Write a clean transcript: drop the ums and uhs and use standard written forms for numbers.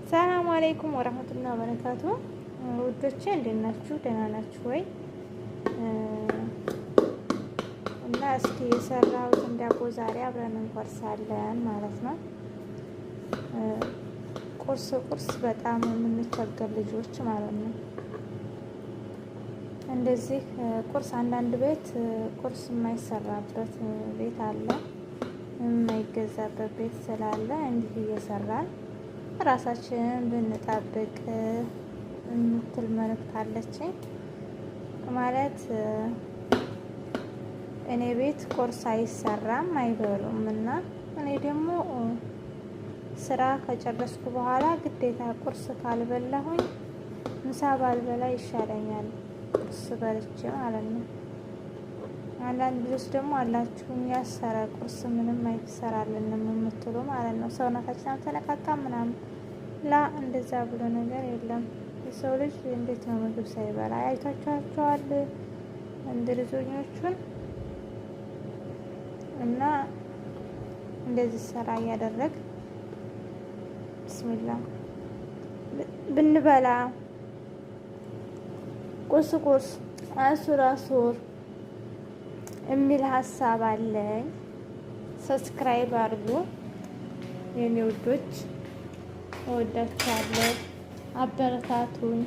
ሰላም አለይኩም ወራህመቱላሂ ወበረካቱ። ውዶቼ እንዴት ናችሁ? ደህና ናችሁ ወይ? እና እስኪ የሰራሁትን ዳቦ ዛሬ አብረን እንቆርሳለን ማለት ነው። ቁርስ ቁርስ በጣም የምንቸገር ልጆች ማለት ነው። እንደዚህ ቁርስ አንዳንድ ቤት ቁርስ የማይሰራበት ቤት አለ፣ የማይገዛበት ቤት ስላለ እንዲህ እየሰራን ራሳችንን ብንጠብቅ የምትል መልእክት አለችኝ። ማለት እኔ ቤት ቁርስ አይሰራም አይበሉም፣ እና እኔ ደግሞ ስራ ከጨረስኩ በኋላ ግዴታ ቁርስ ካልበላሁኝ ምሳ ባልበላ ይሻለኛል፣ ቁርስ በልቼ ማለት ነው። አንዳንድ ልጆች ደግሞ አላችሁ እኛ ሰራ ቁርስ ምንም አይሰራልንም የምትሉ ማለት ነው። ሰውነታችን አልተነቃቃም ምናምን። ላ እንደዛ ብሎ ነገር የለም። የሰው ልጅ እንዴት ነው ምግብ ሳይበላ? አይታችኋቸዋል እንግሊዞኞቹን። እና እንደዚህ ሰራ እያደረግ ብስሚላ ብንበላ ቁርስ ቁርስ አሱር አሱር የሚል ሀሳብ አለኝ። Subscribe አድርጉ የኔ ውዶች፣ እወዳችኋለሁ። አበረታቱኝ።